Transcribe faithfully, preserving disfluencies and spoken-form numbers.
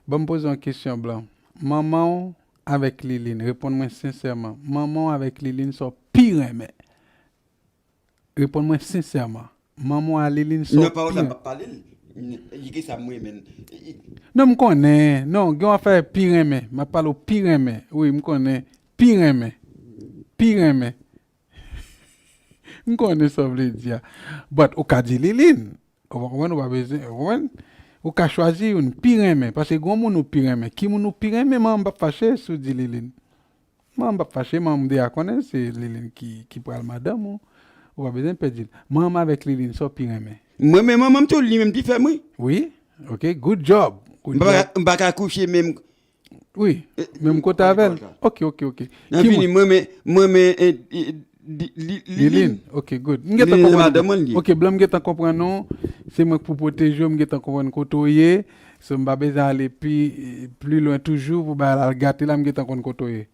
Ban m poze yon kesyon, Blan. Manman w avèk Liline, reponn mwen sensèman. Manman w avèk Liline, sa w pi renmen? Reponn mwen sensèman. Manman w a Liline, sa w pi renmen? Non, pawòl sa m p ap pale l. Li gen sa m renmen. Non, m konnen. Non, gen yon afè pi renmen. M ap pale w pi renmen. Wi, m konnen. Pi renmen. Pi renmen. M konnen sa w vle di a. But, ou ka di Liline. Ou pa konprann, ou pa bezwen, ou konprann? Ou ka chwazi youn, pi renmen, paske gen yon moun ou pi renmen. Ki moun ou pi renmen, manman m p ap fache si w di Liline. Manman m p ap fache, manman m deja konnen se Liline ki, ki pral madanm ou. Ou pa bezwen pèdi l. Manman m avèk Liline, sa w pi renmen? Mwen, men manman m tou, li menm ki fè mwen. Wi, ok, good job. Good job. M pa ka, m pa ka kouche menm. Wi, menm kote avè l. Ok, ok, ok. Nan fini, mwen, men, mwen, men, eh, eh, li, li, li, Liline, ok, good. M gentan konprann. Madanm mwen li ye. Ok, Blan, m gentan konprann ou. Se mwen k pou pwoteje w, m gentan konprann kote w ye. So, m pa bezwen ale pi, pi lwen toujou pou bagay la al gate la, m gentan konn kote w ye.